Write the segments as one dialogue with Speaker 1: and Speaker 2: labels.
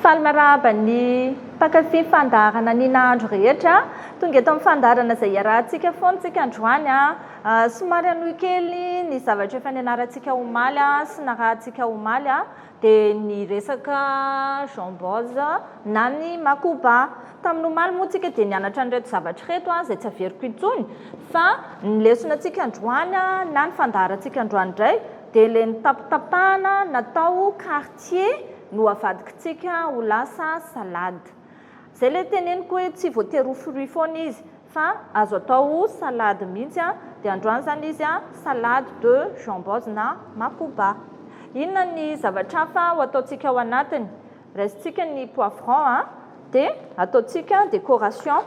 Speaker 1: Faly miarahaba ny mpankafy fandaharana ny nahandro rehetra. Tonga eto amin'ny fandaharana izay iarahantsika foana isika androany. Somary hanohy kely ny zavatra efa nianarantsika omaly sy narahantsika omaly dia ny resaka jambose na ny makoba. Tamin'ny omaly moa tsika dia nianatra an'ireto zavatra ireto izay tsy averiko intsony fa ny lesona antsika androany na ny fandaharantsika androany indray dia ilay nitapitapahana natao quartier no avadikitsika ho lasa salade. Izay ilay teneniko hoe tsy voatery ho fruit foana izy fa azo atao salade mihitsy dia androany izany izy salade de jambose na makoba. Inona ny zavatra hafa ho ataontsika ao anatiny? Raisintsika ny poivron a, dia ataontsika décoration.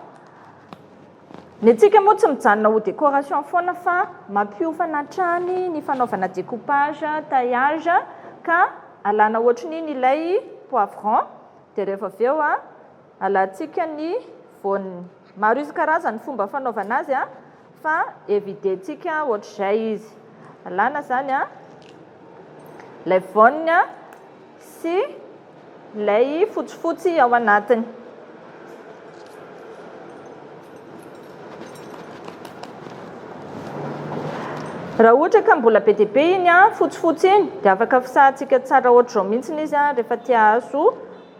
Speaker 1: Ny antsika moa tsy mijanona ho décoration foana fa mampiofana hatrany ny fanaovana découpage, taillage ka alana ohatrin'iny ilay poivron dia rehefa avy eo a, alantsika ny voaniny. Maro isan-karazany ny fomba fanaovana azy a, fa évider-tsika ohatr'izay izy. Alana izany a, ilay voaniny a. Sy ilay fotsifotsy ao anatiny. Raha ohatra ka mbola be dia be iny fotsifotsy iny dia afaka fisahantsika tsara ohatr'izao mihitsy izy rehefa te hahazo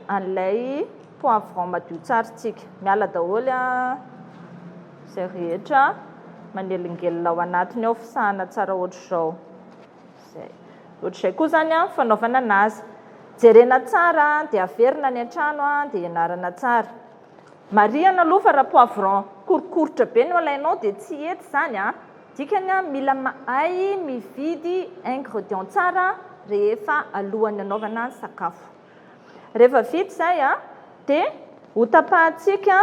Speaker 1: an'ilay poivron madio tsara isika. Miala daholo izay rehetra manelingelina ao anatiny ao, fisahana tsara ohatr'izao. Zay. Ohatr'izay koa zany an, fanaovana anazy. Jerena tsara dia averina any an-trano dia ianarana tsara. Marihana aloha fa raha poivron korokoritra be no alainao dia tsy hety izany an. Dikany an, mila mahay mividy ingredient tsara rehefa alohan'ny hanaovana ny sakafo. Rehefa vita izay an, dia hotapahantsika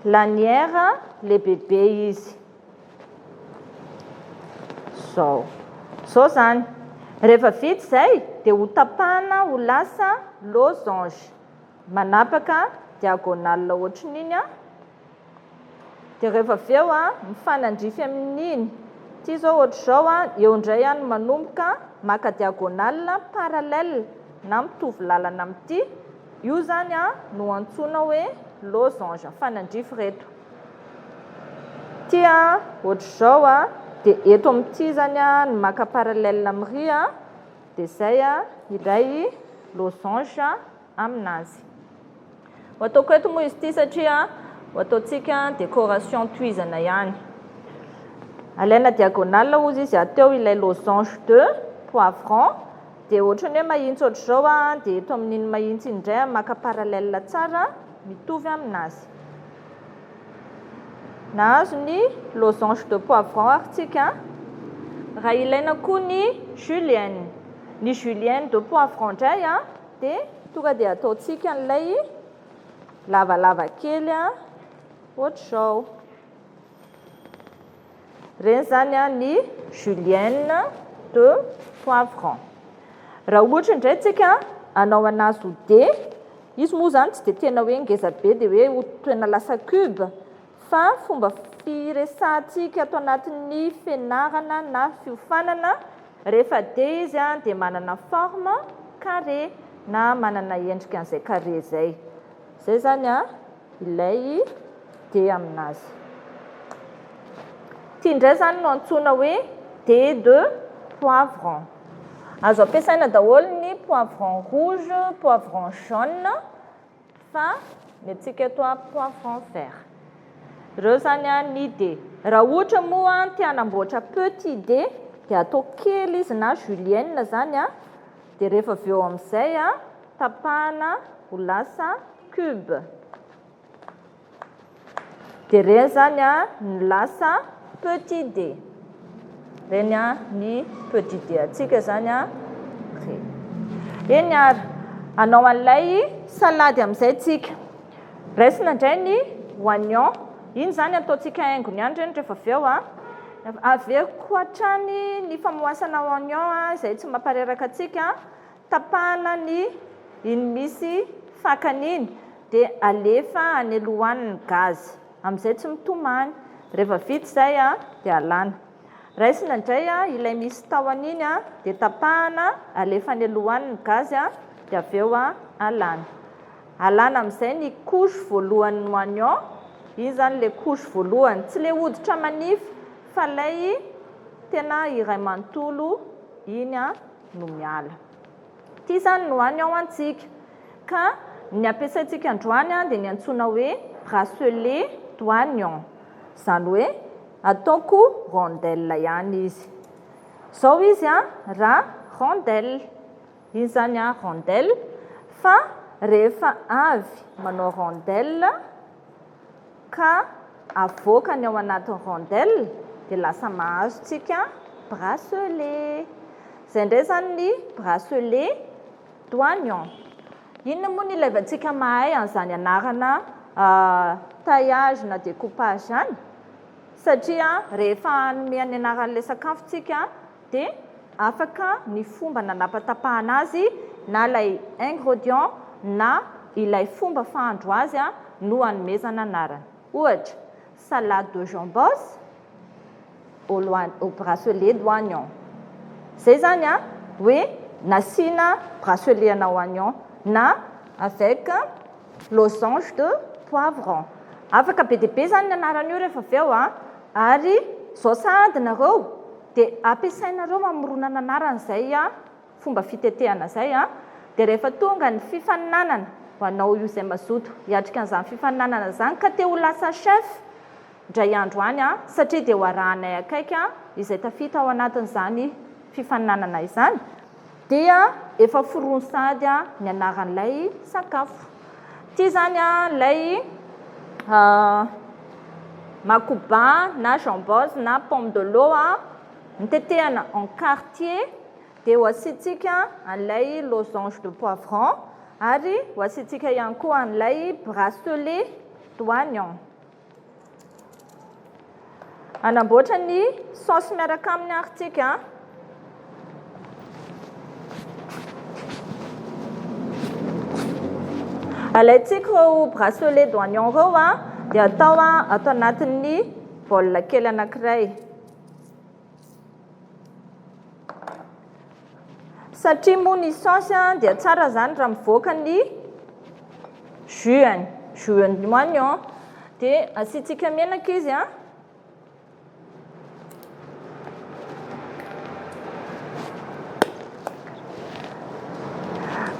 Speaker 1: lanière lehibebe izy. Zao. Zao zany. Rehefa vita izay dia ho tapahana ho lasa losange. Manapaka diagonale ohatrin'iny an. Dia rehefa avy eo an, mifanandrify amin'iny. Ity zao ohatr'izao an, eo indray an no manomboka maka diagonale parallèle na mitovy lalana amin'ity. Io zany an no antsoina hoe losange. Mifanandrify ireto. Ity a, ohatr'izao a, dia eto amin'ity zany a, ny maka parallèle amin'ry a, dia izay a, ilay losange aminazy. Ho ataoko eto moa izy ity satria ho ataontsika décoration tohizana ihany. Alaina diagonale hozy izy ateo ilay losange de poivron, dia ohatran'ny hoe mahitsy ohatr'izao a, dia eto amin'iny mahitsy iny indray a, maka parallèle tsara mitovy aminazy. Nahazo ny losange de poivron ary tsika. Raha ilaina koa ny julienne. Ny julienne de poivron indray dia tonga dia ataontsika an'ilay lavalava kely ohatr'izao. Ireny izany ny julienne de poivron. Raha ohatra indray tsika hanao anazy ho dé, izy moa izany tsy dia tena hoe ngeza be dia hoe ho tena lasa cube fa fomba firesahantsika ato anatin'ny fianarana na fiofanana, rehefa dé izy dia manana forme carré na manana endrika an'izay carré izay. Izay izany ilay dé aminazy. Ity indray izany no antsoina hoe dé de poivron. Azo ampiasaina daholo ny poivron rouge, poivron jaune fa ny antsika eto poivron vert. Ireo izany ny dé. Raha ohatra moa te hanamboatra petit dé dia atao kely izy na julienne izany dia rehefa avy eo amin'izay tapahana ho lasa cube. Dia ireny izany ny lasa petit dé. Ireny ny petit dé antsika izany ireny. Eny ary, hanao an'ilay salady amin'izay tsika. Raisina indray ny oignon. Iny izany ataontsika haingony ihany ireny rehefa avy eo. Averiko hatrany ny famoasana oignon izay tsy mampareraka antsika. Tapahana ny iny misy fakany iny dia alefa any aloha any ny gaz, amin'izay tsy mitomany. Rehefa vita izay dia alana. Raisina indray ilay misy tahony iny dia tapahana, alefa any aloha any ny gaz dia avy eo alana. Alana amin'izay ny couche voalohan'ny oignon, iny izany ilay couche voalohany, tsy ilay hoditra manify fa ilay tena iray manontolo iny no miala. Ity izany no oignon antsika. Ka ny ampiasaintsika androany dia ny antsoina hoe bracelet d'oignon. Izany hoe ataoko rondelle ihany izy. Izao izy raha rondelle. Iny izany rondelle. Fa rehefa avy manao rondelle ka avoaka ny ao anatin'ny rondelle dia lasa mahazo tsika bracelet. Izay indray izany ny bracelet d'oignon. Inona moa no ilaivantsika mahay an'izany anarana taillage na découpage izany? Satria rehefa hanome ny anaran'ilay sakafo tsika dia afaka ny fomba nanapatapahana azy na ilay ingredient na ilay fomba fahandro azy no hanomezana anarana. Ohatra, salade de jambos au bracelet d'oignon. Izay izany hoe nasiana bracelet ana oignon na avec losange de poivron. Afaka be dia be izany ny anaran'io rehefa avy eo ary izao sahady nareo dia ampiasainareo hamoronana anarana izay fomba fitetehana izay dia rehefa tonga ny fifaninanana ho anao io izay mazoto hiatrika an'izany fifaninanana izany ka te ho lasa chef indray andro any satria dia ho arahanay akaiky izay tafita ao anatin'izany fifaninanana izany dia efa forony sahady ny anaran'ilay sakafo. Ity izany ilay makoba na jambose na pomme de l'eau notetehana en quartier dia ho asiantsika an'ilay losange de poivron ary ho asiantsika ihany koa an'ilay bracelet d'oignon. Hanamboatra ny saosy miaraka aminy ary tsika. Alaintsika ireo bracelet d'oignon ireo dia atao ato anatin'ny bol kely anankiray. Satria moa ny saosy dia tsara izany raha mivoaka ny jus-ny, jus-n'ny oignon. Dia asiantsika menaka izy an.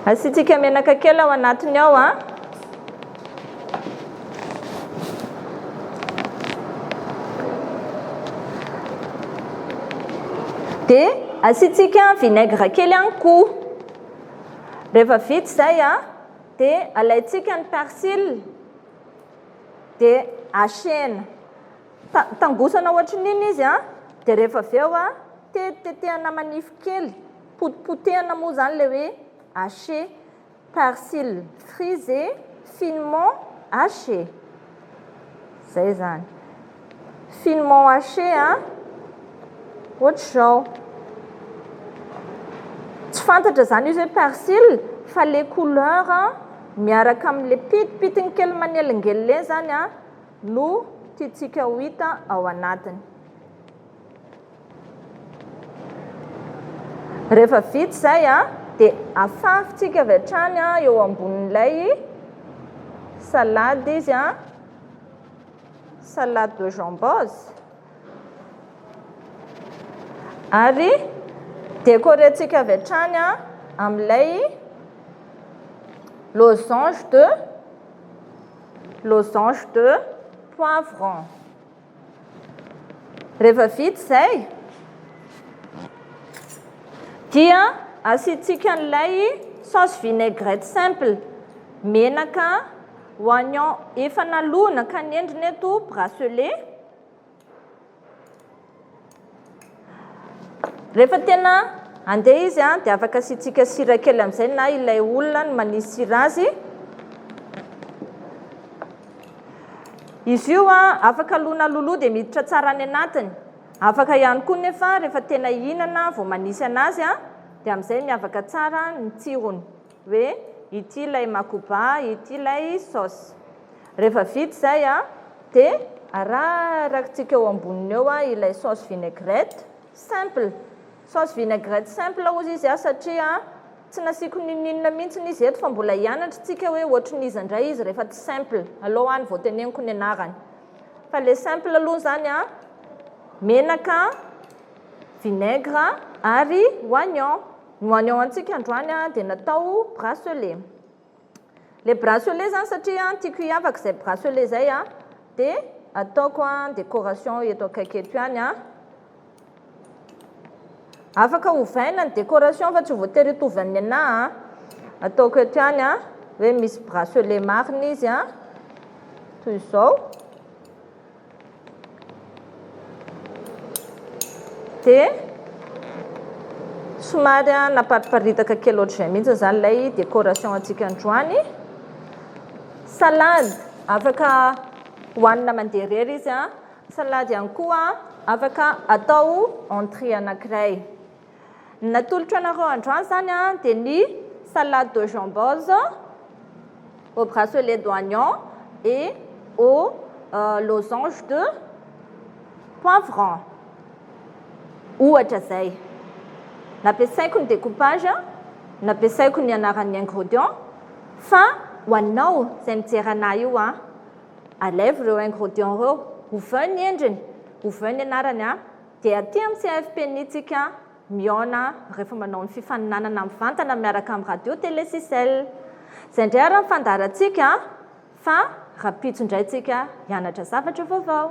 Speaker 1: Asiantsika menaka kely ao anatiny ao an. Dia asiantsika vinaigre kely ihany koa. Rehefa vita izay dia alaintsika ny persil dia hachena. Tangosana ohatrin'iny izy dia rehefa avy eo tetitetehana manify kely, potipotehana moa izany ilay hoe haché. Persil frisé finement haché. Zay zany. Finement haché a. Ohatr'izao. Tsy fantatra zany izy hoe persil fa le couleur miaraka amin'le pitipitiny kely manelingelina eny zany a no tiantsika ho hita ao anatiny. Rehefa vita izay dia afafintsika avy hatrany eo ambonin'ilay salade izy, salade de jambose. Ary décorer-ntsika avy hatrany amin'ilay losange de losange de poivron. Rehefa vita izay dia asiantsika an'ilay sauce vinaigrette simple, menaka, oignon efa nalona ka ny endriny eto bracelet. Rehefa tena andeha izy dia afaka asiantsika sira kely amin'izay na ilay olona no manisy sira azy. Izy io afaka alona loloha dia miditra tsara any anatiny. Afaka ihany koa nefa rehefa tena hihinana vao manisy anazy dia amin'izay miavaka tsara ny tsirony hoe ity ilay makoba, ity ilay sauce. Rehefa vita izay dia ararakintsika eo amboniny eo ilay sauce vinaigrette simple. Sauce vinaigrette simple hozy izy satria. Tsy nasiako n'inon'inona mihitsy izy eto fa mbola hianatra tsika hoe ohatry ny iza indray izy rehefa tsy simple. Aleo any vao teneniko ny anarany. Fa le simple aloha izany a, menaka, vinaigre ary oignon. Ny oignon antsika androany dia natao bracelet. Le bracelet zany satria tiako hiavaka izay bracelet izay dia ataoko décoration eto akaiky eto ihany. Afaka ovaina ny décoration fa tsy voatery hitovy amin'ny anahy. Ataoko eto ihany hoe misy bracelet marina izy toy izao. Dia somary napariparitaka kely ohatr'izay mihitsy izany ilay décoration antsika androany. Salade afaka hohanina mandeha irery izy. Salade ihany koa afaka atao entrée anankiray. Ny natolotro anareo androany izany dia ny salade de jambose au bracelet d'oignon et au losange de poivron. Ohatra izay. Nampiasaiko ny découpage, nampiasaiko ny anaran'ny ingrédient fa ho anao izay mijery anah io an, alaivo ireo ingrédients ireo, ovao ny endriny, ovao ny anarany an. Dia aty amin'ny CFPNI tsika mihaona rehefa manao ny fifaninanana mivantana miaraka amin'ny Radio Télé Sicel. Izay indray ary ny fandaharantsika fa rahampitso indray tsika hianatra zavatra vaovao.